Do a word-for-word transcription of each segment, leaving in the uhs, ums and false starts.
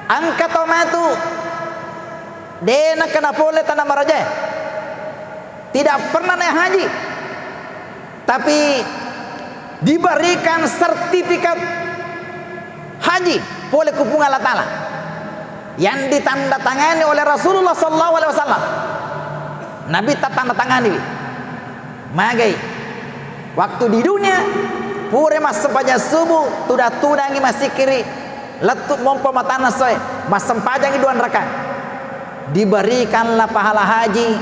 Engka tau matu, de' nakkeda pole tana marajae, tidak pernah naik haji, tapi diberikan sertifikat haji pole ku Puang Allah Ta'ala yang ditandatangani oleh Rasulullah sallallahu alaihi wasallam. Nabi tatandatangani. Magai. Waktu di dunia, pura massempajang subuh, tudang-tudangi massikkiri, lettu mompo matanna soe, massempajangi dua rakaat. Diberikanlah pahala haji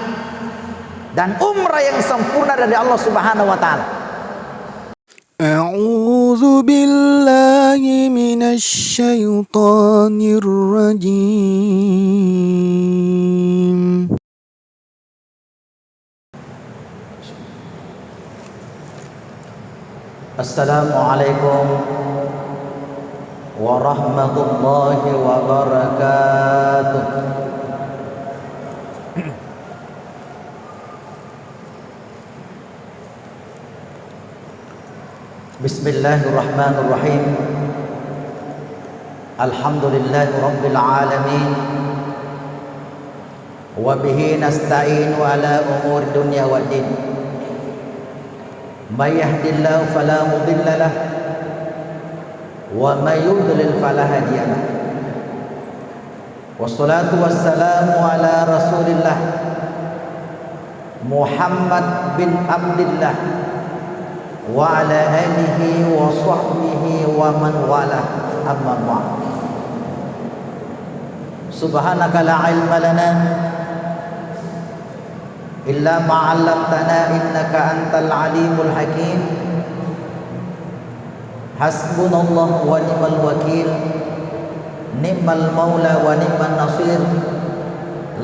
dan umrah yang sempurna dari Allah Subhanahu wa Ta'ala. أعوذ بالله من الشيطان الرجيم. السلام عليكم ورحمة الله وبركاته. بسم الله الرحمن الرحيم. الحمد لله رب العالمين. وبه نستعين على أمور الدنيا والدين. من يهد الله فلا مضل له، ومن يضلل فلا هادي له. والصلاة والسلام على رسول الله محمد بن عبد الله وعلى آله وصحبه ومن والاه، أما بعد. سبحانك لا علم لنا إلا ما علمتنا إنك أنت العليم الحكيم. حسبنا الله ونعم الوكيل. نعم المولى ونعم النصير.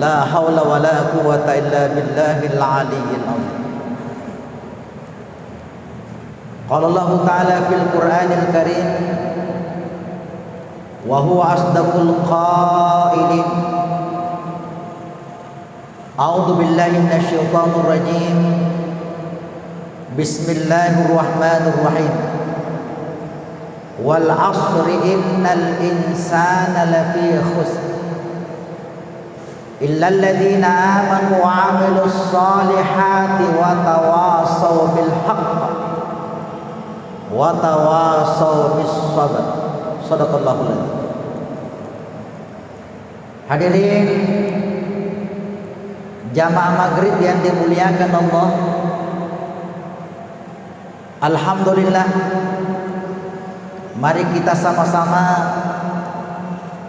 لا حول ولا قوة إلا بالله العلي العظيم. قال الله تعالى في القرآن الكريم وهو أصدق القائلين. أعوذ بالله من الشيطان الرجيم. بسم الله الرحمن الرحيم. والعصر إن الإنسان لفي خسر. إلا الذين آمنوا وعملوا الصالحات وتواصوا بالحق وتواصوا بالصبر. صدق الله العظيم. Hadirin jamaah maghrib yang dimuliakan Allah, alhamdulillah, mari kita sama-sama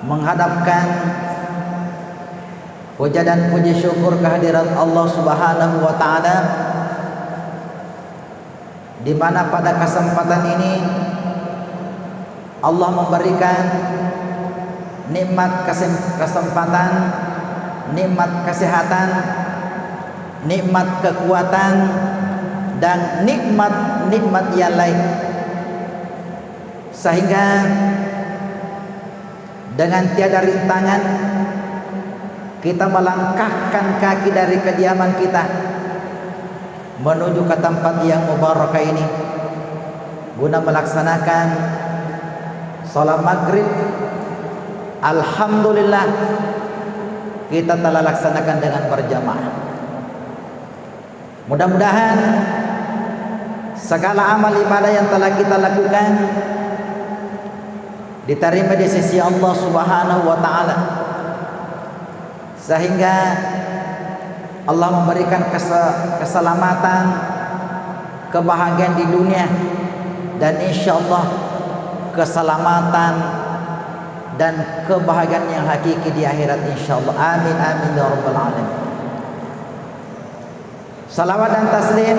menghadapkan puja dan puji syukur kehadirat Allah Subhanahu wa Ta'ala, di mana pada kesempatan ini Allah memberikan nikmat kesem-, kesempatan, nikmat kesehatan, nikmat kekuatan, dan nikmat-nikmat yang lain. Sehingga dengan tiada rintangan, kita melangkahkan kaki dari kediaman kita menuju ke tempat yang mubarakah ini guna melaksanakan salat maghrib. Alhamdulillah, kita telah laksanakan dengan berjamaah. Mudah-mudahan segala amal ibadah yang telah kita lakukan diterima di sisi Allah Subhanahu wa Ta'ala, sehingga Allah memberikan kese-, keselamatan, kebahagiaan di dunia, dan insya Allah keselamatan dan kebahagiaan yang hakiki di akhirat, insya Allah. Amin, amin, ya rabbal alamin. Salawat dan taslim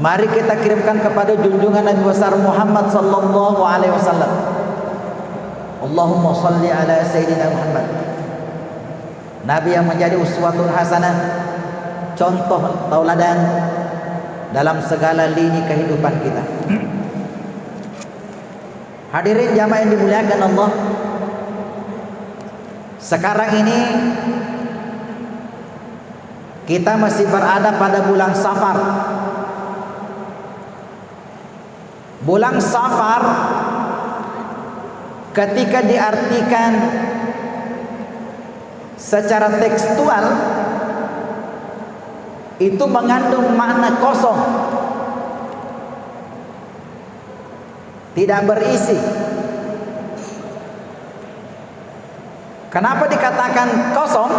mari kita kirimkan kepada junjungan Nabi besar Muhammad sallallahu alaihi wasallam. Allahumma salli ala Sayyidina Muhammad. Nabi yang menjadi uswatun hasanah, contoh tauladan dalam segala lini kehidupan kita. Hadirin jamaah yang dimuliakan Allah, sekarang ini kita masih berada pada bulan Safar. Bulan Safar Ketika diartikan secara tekstual, itu mengandung makna kosong, tidak berisi. Kenapa dikatakan kosong?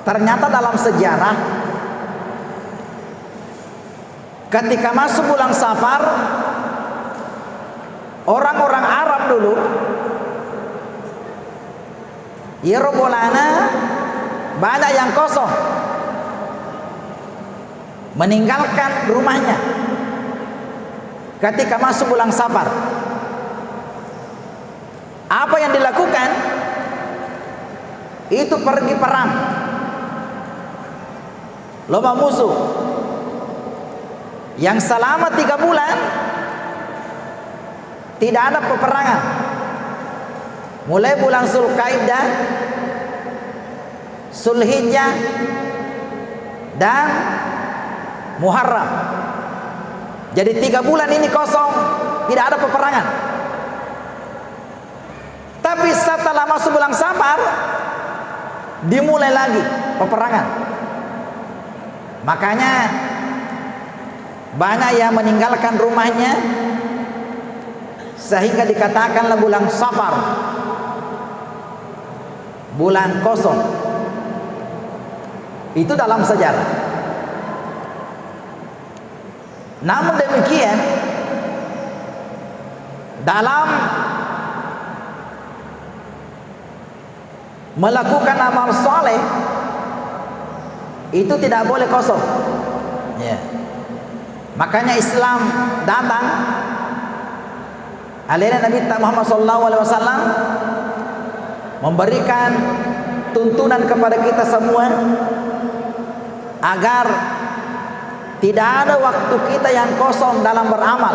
Ternyata dalam sejarah, ketika masuk bulan Safar, orang-orang Arab dulu, iyaro bolana banyak yang kosong, meninggalkan rumahnya ketika masuk bulan Safar. Apa yang dilakukan? Itu pergi perang. Lomba musuh. Yang selama tiga bulan tidak ada peperangan. Mulai bulan Zulkaidah, Zulhijjah, dan Muharram. Jadi tiga bulan ini kosong, tidak ada peperangan. Tapi setelah masuk bulan Safar, dimulai lagi peperangan. Makanya banyak yang meninggalkan rumahnya sehingga dikatakanlah bulan Safar, bulan kosong. Itu dalam sejarah. Namun demikian, dalam melakukan amal soleh itu tidak boleh kosong. Ya. Makanya Islam datang, alena Nabi Muhammad sallallahu alaihi wasallam memberikan tuntunan kepada kita semua agar tidak ada waktu kita yang kosong dalam beramal.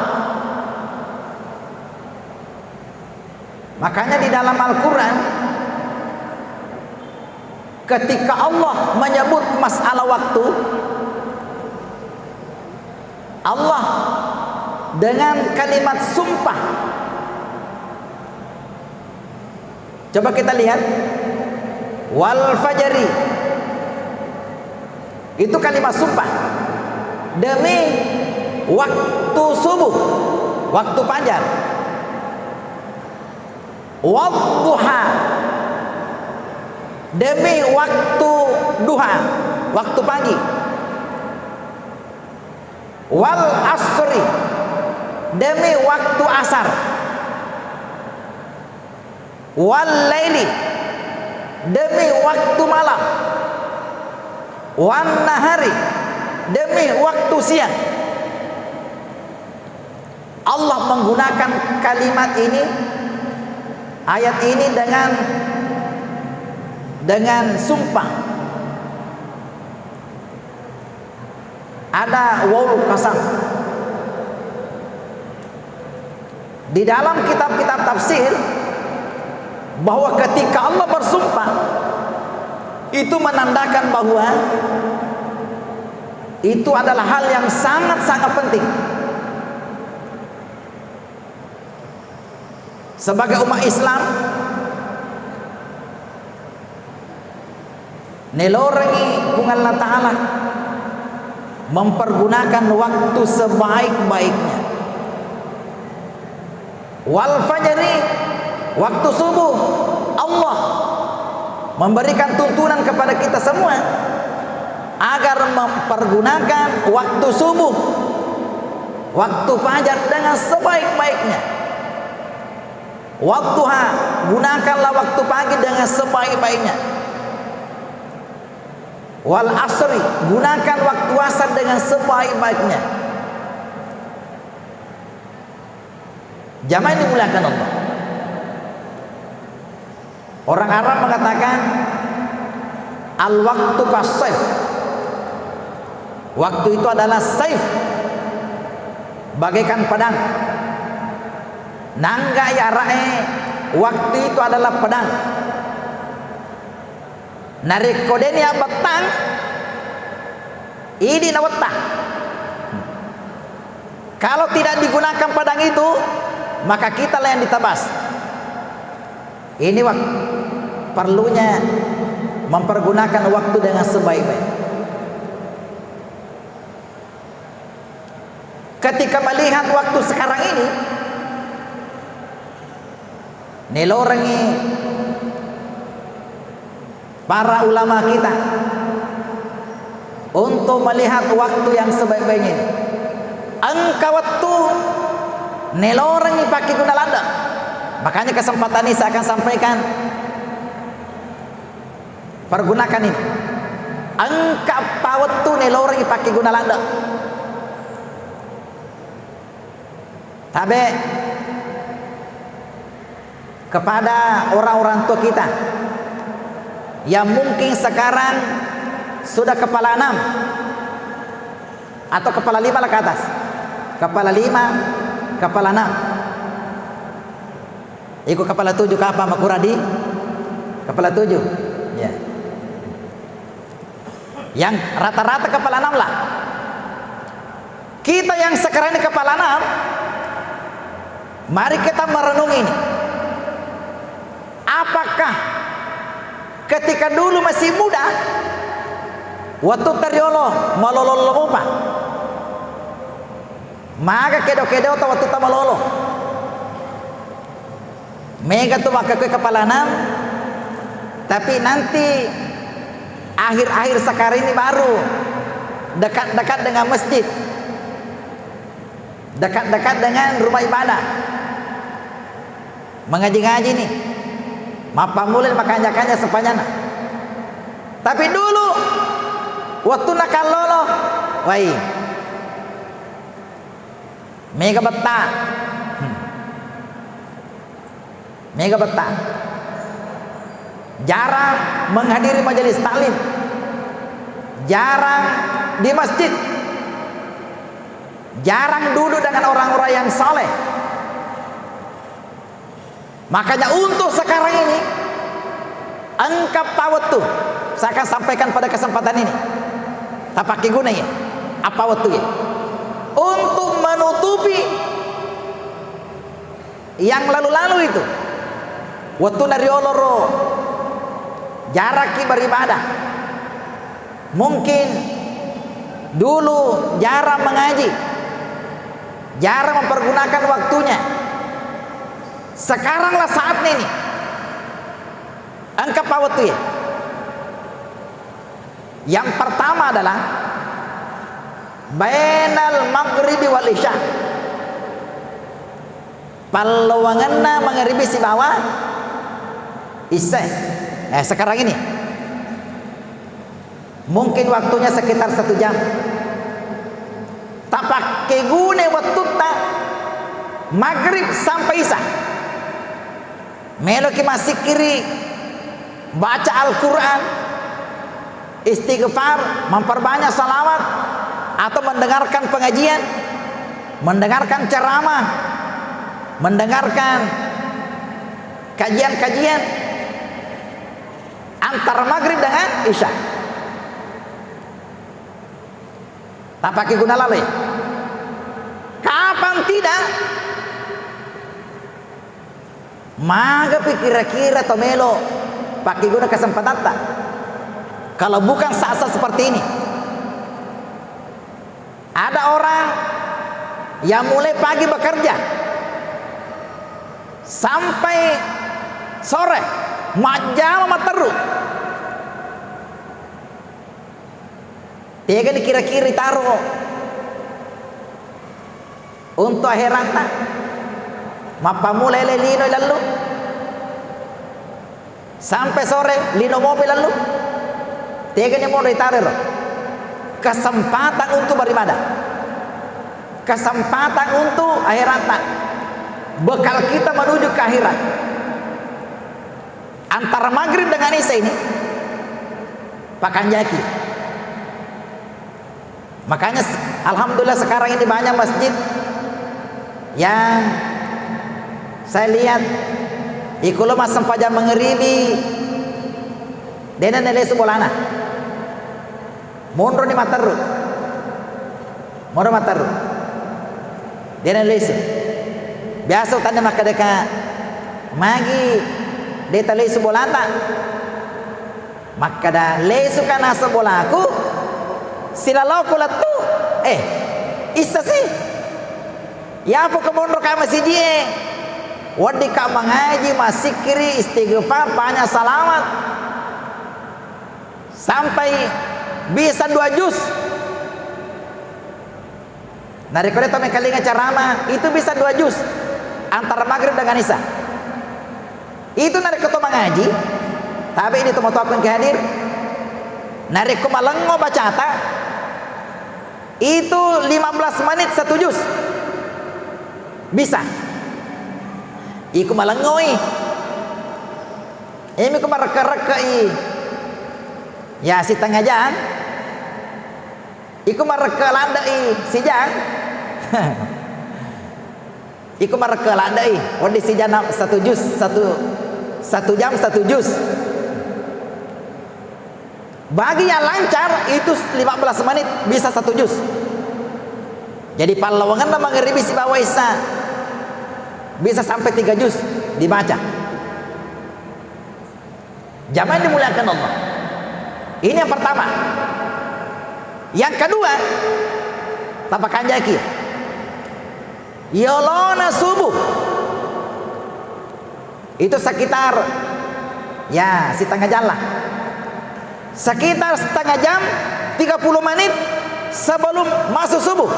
Makanya di dalam Al-Quran, ketika Allah menyebut masalah waktu, Allah dengan kalimat sumpah. Coba kita lihat. Wal fajri. Itu kalimat sumpah. Demi waktu subuh, waktu fajar. Wadduha. Demi waktu duha, waktu pagi. Wal asri. Demi waktu asar. Wal laili. Demi waktu malam. Wan nahari. Demi waktu siang. Allah menggunakan kalimat ini, ayat ini dengan, dengan sumpah. Ada waul qasam. Di dalam kitab-kitab tafsir, bahwa ketika Allah bersumpah, itu menandakan bahwa itu adalah hal yang sangat-sangat penting. Sebagai umat Islam, nelorengi Puang Allah Ta'ala mempergunakan waktu sebaik-baiknya. Wal fajri, waktu subuh, Allah memberikan tuntunan kepada kita semua agar mempergunakan waktu subuh, waktu fajar dengan sebaik-baiknya. Wadduha, gunakanlah waktu pagi dengan sebaik-baiknya. Wal asri, gunakan waktu asar dengan sebaik-baiknya. Jamaah yang dimuliakan Allah. Orang Arab mengatakan, "Al-waktu kas-saif." Waktu itu adalah saif, bagaikan pedang. Nangga ya rae, waktu itu adalah pedang. Narekko deni abettang, idi nawetta. Kalau tidak digunakan pedang itu, Maka kitalah yang ditabas. Ini wak-, perlunya mempergunakan waktu dengan sebaik-baik. Ketika melihat waktu sekarang ini, nelorengi para ulama kita untuk melihat waktu yang sebaik-baiknya ini. Engka wettu nelorengi pakkeguna ladde. Makanya kesempatan ini saya akan sampaikan, pergunakan ini. Engka pa wettu nelorengi pakkeguna ladde. Tabe kepada orang-orang tua kita yang mungkin sekarang sudah kepala enam atau kepala lima lah ke atas. Kepala lima, kepala enam. Iko kepala tujuh kapang makurang di? Kepala tujuh. Ya. Yang rata-rata kepala enam lah. Kita yang sekarang ini kepala enam, mari kita merenung ini. Apakah ketika dulu masih muda, wettu tariolo malolo-lolo mopa? Maga kedo-kedota wettu tamalolo? Mega tu makkekkué kepala enam, tapi nanti akhir-akhir sekarang ini baru dekat-dekat dengan masjid, dekat-dekat dengan rumah ibadah. Mengaji-ngaji nih, mappammula makanja-kanja sepanjangna. Tapi dulu, wettunna kallolo, wai, mega betta. Hmm. Mega betta. Jarang menghadiri majelis taklim. Jarang di masjid. Jarang duduk dengan orang-orang yang saleh. Makanya untuk sekarang ini, engka pa wettu, saya akan sampaikan pada kesempatan ini. Tapakkeguna ya, apa wettu ya? Untuk menutupi yang lalu-lalu itu. Wettunna rioloro, jaraki beribadah. Mungkin dulu jarang mengaji, jarang mempergunakan waktunya. Sekaranglah saatnya ini. Engka pa wettu ya. Yang pertama adalah bainal maghribi wal isya. Pallowangenna mangaribi sibawa isya. Eh, sekarang ini. Mungkin waktunya sekitar satu jam. Tapakkeguna wettutta maghrib sampai isya. Meloki massikkiri, baca Al-Quran, istighfar, memperbanyak salawat, atau mendengarkan pengajian, mendengarkan ceramah, mendengarkan kajian-kajian antara maghrib dengan isya. Tapakkeguna laloi. Kapan tidak? Magapi kira-kira to melo pakkeguna kesempatatta? Kalau bukan saat-saat seperti ini. Ada orang yang mulai pagi bekerja sampai sore, majjama matteru. Tegani kira-kira itaro untuk akheratta? Mappammula ele lino ilallu sampai sore, lino mopi lallu. Tegani modo itaro ero? Kesempatan untuk beribadah, kesempatan untuk akheratta, bekal kita menuju ke akhirat. Antara maghrib dengan isya ini pakanjaki. Makanya se-, alhamdulillah sekarang ini banyak masjid yang saya lihat, iko lo massempajang mangaribi, dena nalesu bolana. Monroni matteru. Monro matteru. Dena nalesu. Biasa utanna makkedaka, "Magi de' talesu bolata?" Makkeda, "Lesuka naseng bolaku, silaloko lettu." Eh, issasi. Yapo kemonroka masijie, weddikka mangaji, massikkiri, istighfar, banyak salawat. Sampai bisa dua juz. Narekko de' to mekkalinga ceramah, itu bisa dua juz antara maghrib dengan isya. Itu narekko to mangaji, tabe' ini tomatoakku engka hadir. Narekko malengngo bacata, itu lima belas menit satu juz. Bisa. Iko malengngoi. Imi ko marekke-rekkei. Ya, setengah jam. Iko marekke ladde'i sijang. Iko marekke ladde'i, wedding sijana satu juz, satu, satu jam satu juz. Bagi yang lancar, itu lima belas menit bisa satu juz. Jadi, pallawangenna mangeribi sibawa isya bisa sampai tiga juz dibaca. Jamaah yang dimuliakan Allah. Ini yang pertama. Yang kedua, tapakanjaki. Yolona subuh. Itu sekitar, ya, setengah jam lah. Sekitar setengah jam, tiga puluh menit sebelum masuk subuh.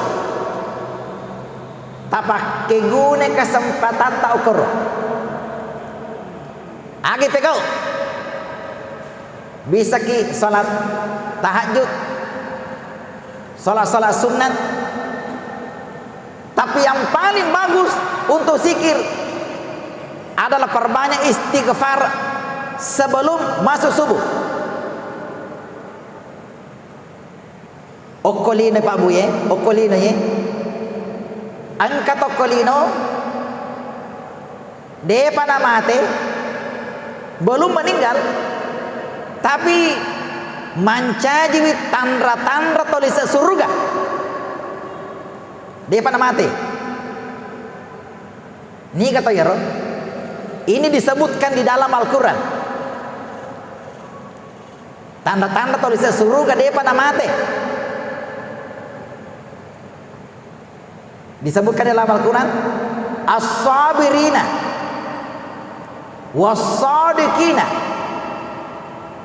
Tapakkeguna kesempatatta okoro. Agi pegau. Bisaki salat tahajud, salat-salat sunnat. Tapi yang paling bagus untuk zikir adalah perbanyak istighfar sebelum masuk subuh. Okko lino, Pak Bu, ye, okko lino, ye. Engka tokko lino, depa namate, belum meninggal, tapi mancajiwi tanra-tanra tau lise' suruga. Depa namate. Niga to iyaro? Ini disebutkan di dalam Al-Quran. Tanda-tanda tau lise' suruga depa namate. Disebutkan dalam Al-Quran, "As-sabirina, was-sadiqina,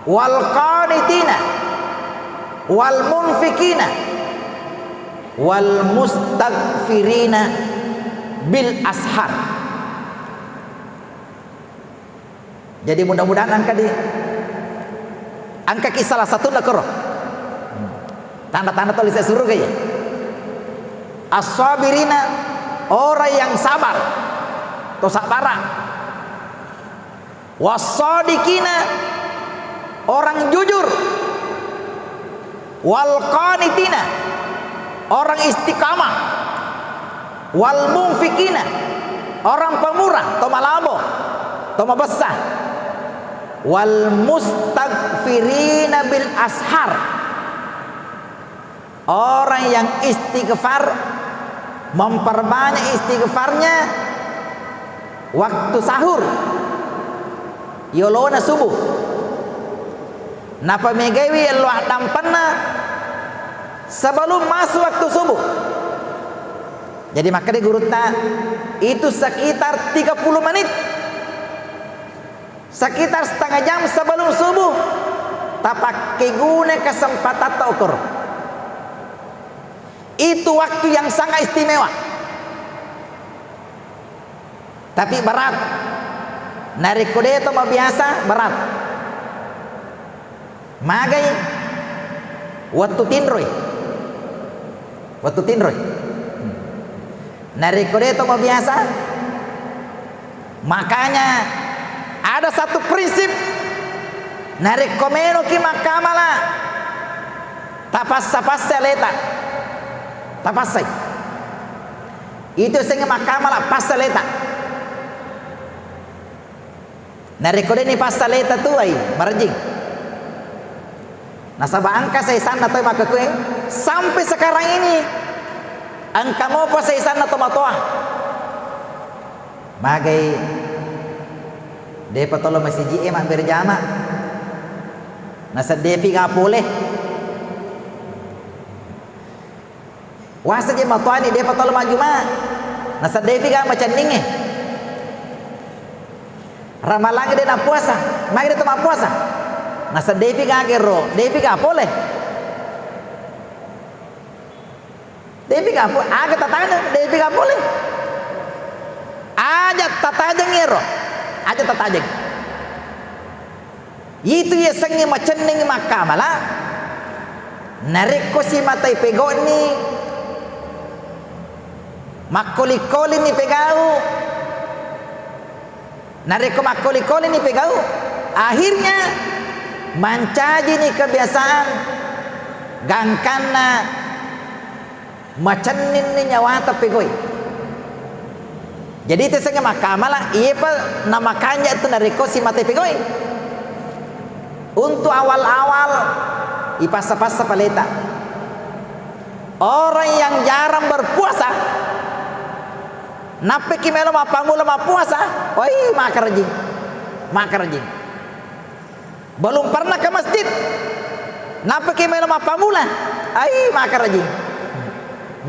wal qanitina, wal munfikina, wal mustaghfirina bil ashar." Jadi, mudah-mudahan engka di, engkaki salah satu nakoro. Tanda-tanda tau lise' suruga, ya. As-sabirina, orang yang sabar. To sabbara. Was-sadiqina, orang jujur. Wal qanitina, orang istiqamah. Wal munfikina, orang pemurah, to malabo, to mabessa. Wal mustaghfirina bil ashar, orang yang istighfar, memperbanyak istighfarnya waktu sahur, yolona subuh. Napamegaiwi ello addampenna sebelum masuk waktu subuh. Jadi, makkeda gurutta, itu sekitar tiga puluh menit. Sekitar setengah jam sebelum subuh, tapakkeguna kesempatatta okoro. Itu waktu yang sangat istimewa. Tapi berat. Narekko de' to mabiasa, berat. Magai wettu tinroi. Wettu tinroi. Narekko de' to mabiasa, makanya ada satu prinsip, narekko menoki makkamala, tapassa-passa aleta. Tapassai. Itu sengnge makkamala, passa aleta. Narekko de'ni passa aleta tuai, marejjing. Nasaba engka saisanna tau makkekue, sampai sekarang ini engka mopa saisanna tomatoa. Magai depa tolo masiji'e mabberjama. Naseddepi ga pole. Wasa je matoani depa tolo majjuma. Naseddepi ga macenningnge. Ramalangnge de napuasa. Magai de to mappuasa. Naseddepi ga gero, depi ga pole. Depi ga po-, aga tatajeng, depi ga pole. Aja tatajeng ero. Aja tatajeng. Itu yasengnge macenning makkamala. Narekko simatai pegau'ni, makkoli-kolinni pegau, Narekko makkoli-kolini pegau, akhirnya mancajini kebiasaan gangkanna macenninni nyawata pegoi. Jadi, itu sengnge makkamala, iyepa namakanja tu narekko simate pegoi. Untuk awal-awal, ipassa-passa paleta. Orang yang jarang berpuasa, nappeki melo mappammula mappuasa, oi, makarejing. Makarejing. Belum pernah ke masjid. Nappeki melo mappammula, ai, makarejing.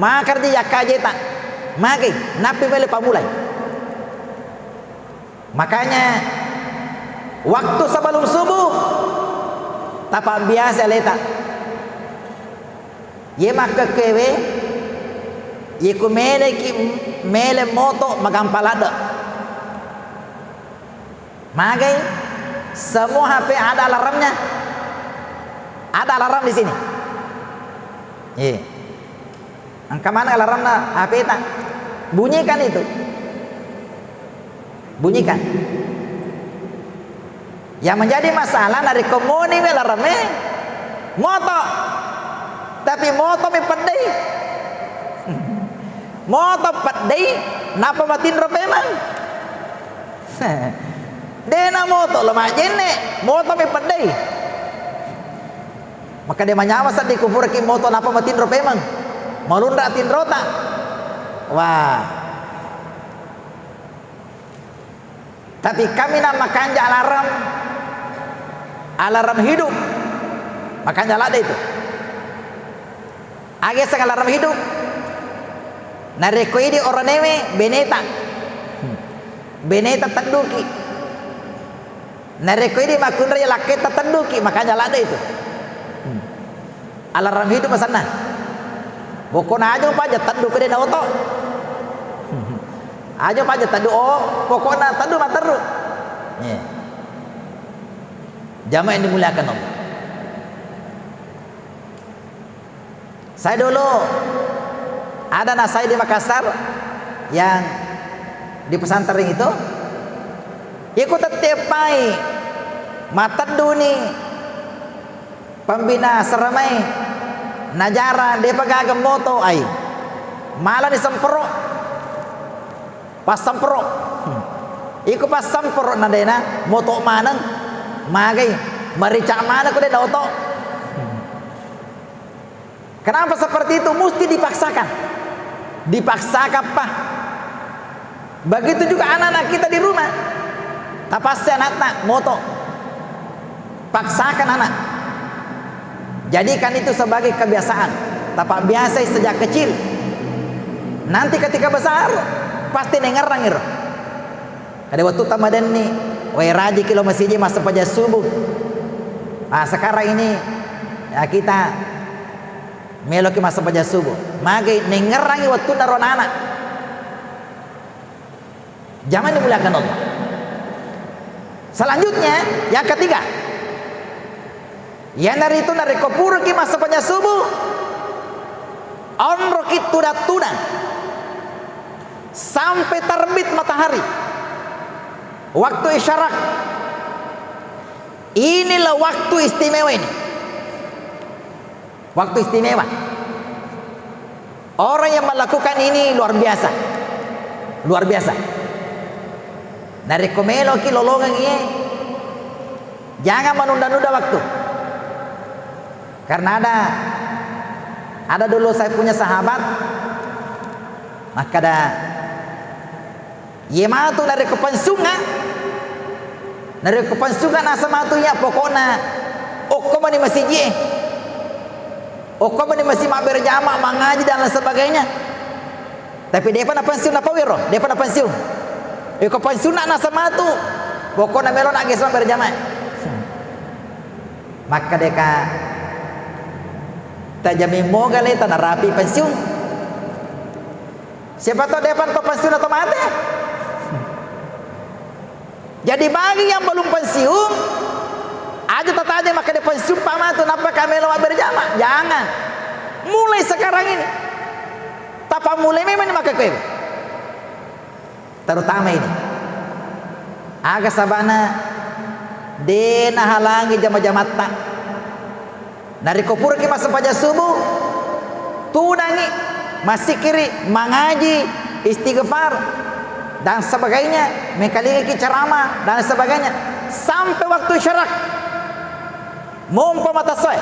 Makarejing yakkajeta. Magi, nappi melo pammulai. Makanya, waktu sebelum subuh, tapabbiasa aleta. Ye makkekkewe, ye ku meleki, mele moto, magampa ladde. Magai, semua H P ada alarmnya. Ada alarm di sini. Iya. Engka maneng alarmna H P-ta. Bunyikan itu. Bunyikan. Yang menjadi masalah, narekko moniwi alarm-e, moto. Tapi motomi peddei. Moto peddei, nappa matinro pemeng. Dena moto lo majjenne, motomi peddei. Maka de manyawa seddi kupuraki moto nappa matinro pemeng. Malunra tinrota. Wah. Tapi kami na makanja alarm, alarm hidup. Makanja ladde itu. Aga seng alarm hidup? Narekko idi oranewe, beneta. Hmm. Beneta tedduki. Narekko idi makkunrai lakketta tedduki, makanja ladde itu. Hmm. Alarm hidup asenna. Pokokna aja paja teddu kede na oto. Aja paja teddu, oh, pokokna teddu materru. Iya. Jamaah yang dimuliakan Allah. Saya dulu ada anak saya di Makassar yang di pesantren itu, iko tettepai matedduni pembina seramae, najara depa gaga moto ai. Malani sempero. Passempero. Hmm. Iko passempero na dena moto maneng. Magai. Marica maneng ko dena oto. Hmm. Kenapa seperti itu? Mesti dipaksakan. Dipaksakan, Pak. Begitu juga anak-anak kita di rumah. Tapassi anakta moto. Paksakan anak. Jadikan itu sebagai kebiasaan. Tapabbiasai sejak kecil. Nanti ketika besar, pasti nengerang iro. Kada wettu tamadenni, wae rajiki lo masiji massempajang subuh. Nah, sekarang ini, ya, kita meloki massempajang subuh. Magi nengerangi wettunna ro anak. Jamaah dimuliakan Allah. Selanjutnya, yang ketiga. Iyanaritu narekko puraki massempajang subuh, onroki tudang-tudang sampai terbit matahari. Waktu isyarak. Inilah waktu istimewa ini. Waktu istimewa. Orang yang melakukan ini luar biasa. Luar biasa. Narekko meloki lolongeng iye, jangan menunda-nunda waktu. Karena ada, ada dulu saya punya sahabat, makkada, Iye matu narekko pensiungnga, narekko pensiungnga naseng matu iya, pokokna okko mani masijie, okko mani masi mabbere jama, mangaji dan lain sebagainya. Tapi depa na pensiun napau ero, depa na pensiun. Eko pensiunna naseng matu, pokokna melo na gesa mabbere jama. Makkedaka, tajami moga le tanarapi pensiun. Siapa tahu depan to pensiun atau mate. Jadi bagi yang belum pensiun, aja tataja makkeda pensiun pa matu, nappa ka melo mabbere jama. Jangan. Mulai sekarang ini. Tapa mulai memang maka kue. Terutama ini. Aga sabana de nahalangi jama-jamatta. Narekko puraki massempajang subuh, tunangi, massikiri, mangaji, istighfar, dan sebagainya, mengkalingiki ceramah, dan sebagainya, sampai waktu isyarak. Mompo mata soe.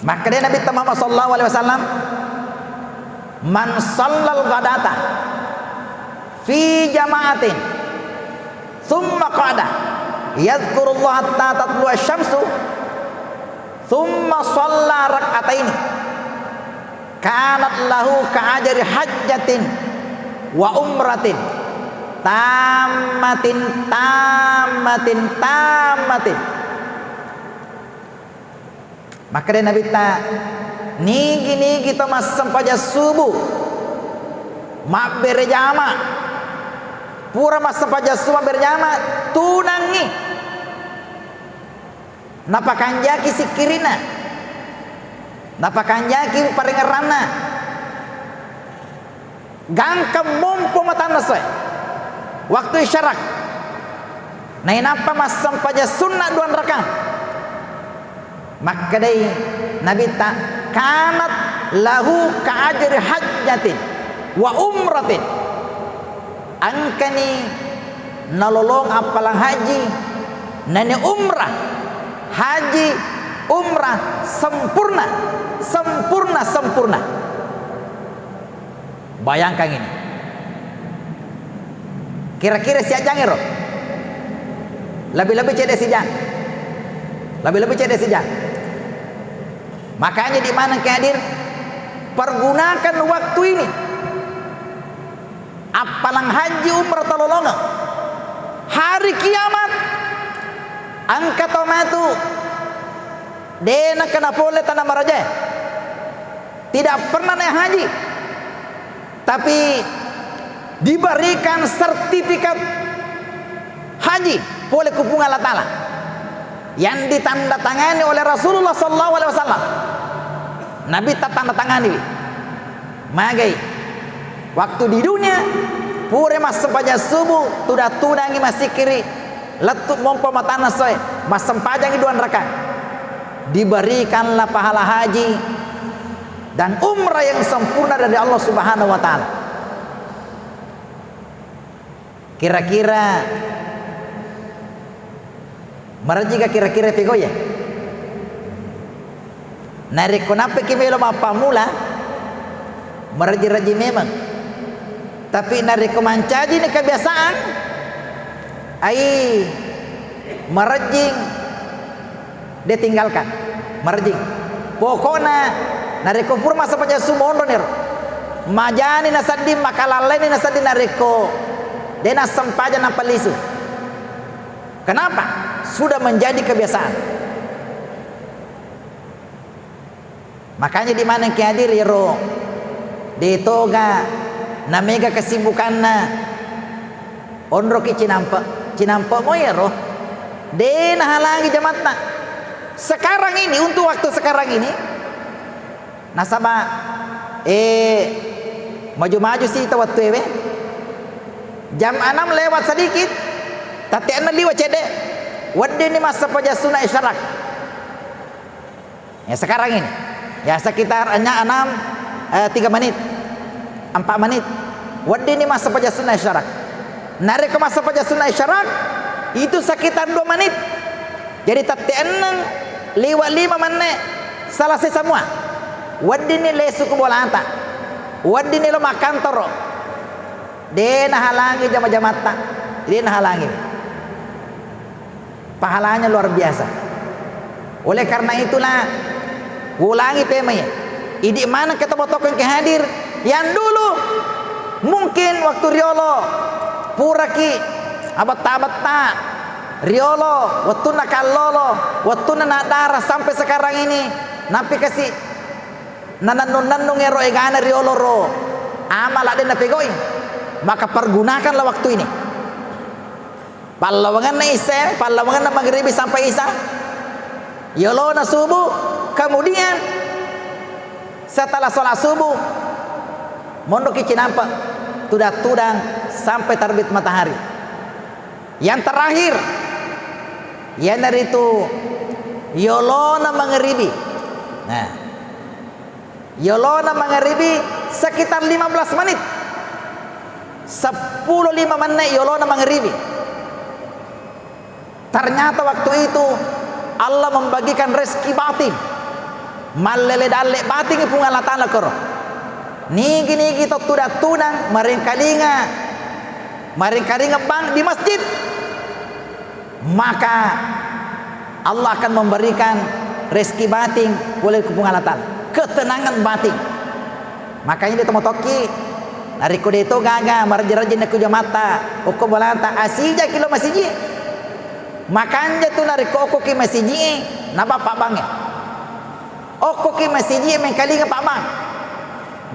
Makkeda Nabi Muhammad sallallahu alaihi wasallam, "Man sallal ghadata fi jama'atin, thumma qa'ada yadhkurullaha hatta tatlu'a syamsu, thumma shalla rak'ataini, kanat lahu ka ajri hajjatin wa umratin tammatin, tammatin, tammatin." Makkeda Nabitta, nigi-nigi to massempajang subuh, mabbere jama, pura massempajang subuh mabbere jama, tunangi, napakanjaki sikkirina, napakanjaki parengngeranna. Gangka mompo matanna soe. Waktu isyarak. Nainappa massempajang sunna dua rakaat. Makkedai Nabitta, "Kanat lahu ka ajri hajjatin wa umratin." Engkani nalolong appalang haji, nani umrah, haji, umrah sempurna, sempurna, sempurna. Bayangkan ini. Kira-kira siajang ero? Lebih-lebih cedde sijang. Lebih-lebih cedde sijang. Makanya di mana ke hadir, pergunakan waktu ini. Appalang haji umrah talolongeng. Hari kiamat, engka tau matu, de nakana pole tana marajae. Tidak pernah naik haji, tapi diberikan sertifikat haji pole ku Puang Allah Ta'ala yang ditandatangani oleh Rasulullah sallallahu alaihi wasallam. Nabi tatandatangani. Magai. Waktu di dunia, pura massempajang subuh, tuda-tudangi massikiri, lettu mompo matanna soe, massempajangi dua rakaat. Diberikanlah pahala haji dan umrah yang sempurna dari Allah Subhanahu wa Ta'ala. Kira-kira marejjika kira-kira pigauye? Narekko nappaki melo mappammula, marejji-rejji memang. Tapi narekko mancajini kebiasaan, ai marejjing, de tinggalkan, marejjing. Pokokna narekko pura massempajang subuh monroniro. Majani nasedding, makalallaini nasedding narekko de nassempajang nappa lisu. Kenapa? Sudah menjadi kebiasaan. Makanya di mana ki hadir ero de toga namega kesibukanna. Onroki cinampe, cinampe mo ero de nahalangi jamatta. Sekarang ini, untuk waktu sekarang ini, nasaba, eh, maju-maju si tawattuewe. Jam enam lewat sedikit, tette enneng liwa cedde, weddinni massempajang sunna isyarak. Ya, sekarang ini. Ya, sekitar hanya enam, eh, tiga menit. Empat menit. Weddinni massempajang sunna isyarak. Narekko massempajang sunna isyarak, itu sekitar dua menit. Jadi, tette enneng liwa lima menit, selesai semua. Weddinni lesu ku bolata. Weddinni lo makkantoro. De' nahalangi jama-jamatta, de' nahalangi. Pahalanya luar biasa. Oleh karena itulah, ulangi pemai. Idi' maneng ke tau-tau engka hadir. Yang dulu mungkin waktu riolo puraki abetta-betta riolo, wettunna kallolo, wettunna naddara sampai sekarang ini, nappi kasi nanennung-nennung ero egana riolo ro, amala de' napegau'i, maka pergunakanlah waktu ini. Pallawangenna Isya, pallawangenna Maghribi sampai Isya, yolona subuh, kemudian setelah sholat subuh, mondoki cinampe' tudang-tudang sampai terbit matahari. Yang terakhir, iyanaritu yolona Maghribi. Nah, yolona Maghribi sekitar lima belas menit. Seppulo lima menit yolona Maghribi. Ternyata waktu itu Allah membagikan rezeki batin. Mallele dalle batin Puang Allah Ta'ala koro. Nigi-nigi to tudang-tudang, maringkalinga, maringkalinga bang di masjid, maka Allah akan memberikan rezeki batin oleh Puang Allah Ta'ala. Ketenangan batin. Makanya de' to matokki, narekko de' to gaga, marejje-rejje nakku jamatta, okko bolata, asijaki lo masiji. Makanja tu narekko okkoki masiji, nabappa bangnge. Okkoki masiji, mengkalinga pabbang.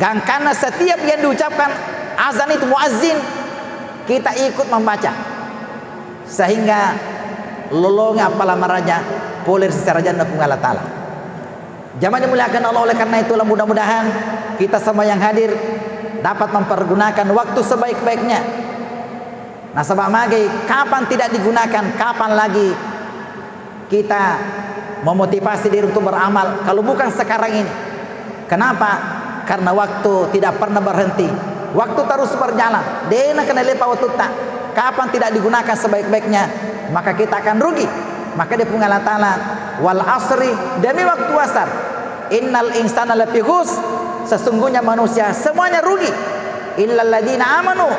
Gangkanna setiap yang diucapkan azan itu muazzin, kita ikut membaca. Sehingga lolongi appala maraja pole ri seserajanna Puang Allah Ta'ala. Jamaah dimuliakan Allah, oleh karena itulah mudah-mudahan kita semua yang hadir dapat mempergunakan waktu sebaik-baiknya. Nasaba magai, kapan tidak digunakan, kapan lagi kita memotivasi diri untuk beramal kalau bukan sekarang ini? Kenapa? Karena waktu tidak pernah berhenti. Waktu terus berjalan. De' nakenna lepa wattutta. Kapan tidak digunakan sebaik-baiknya, maka kita akan rugi. Maka de' Puang Allah Ta'ala, "Wal asri," demi waktu asar. "Innal insana lafi khus," sesungguhnya manusia semuanya rugi. "Illalladzina amanu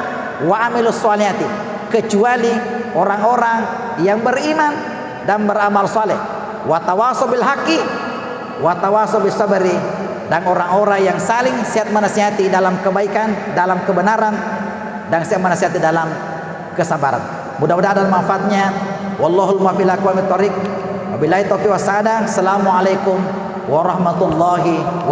wa amilus sholihati," kecuali orang-orang yang beriman dan beramal saleh. "Wa tawasau bil haqqi wa tawasau bis sabri," dan orang-orang yang saling sehat menasihati dalam kebaikan, dalam kebenaran, dan sehat menasihati dalam kesabaran. Mudah-mudahan ada manfaatnya. Wallahul muwaffiq ila aqwamit thoriq. Wabillahi taufiq was sa'adah. Assalamualaikum warahmatullahi wabarakatuh.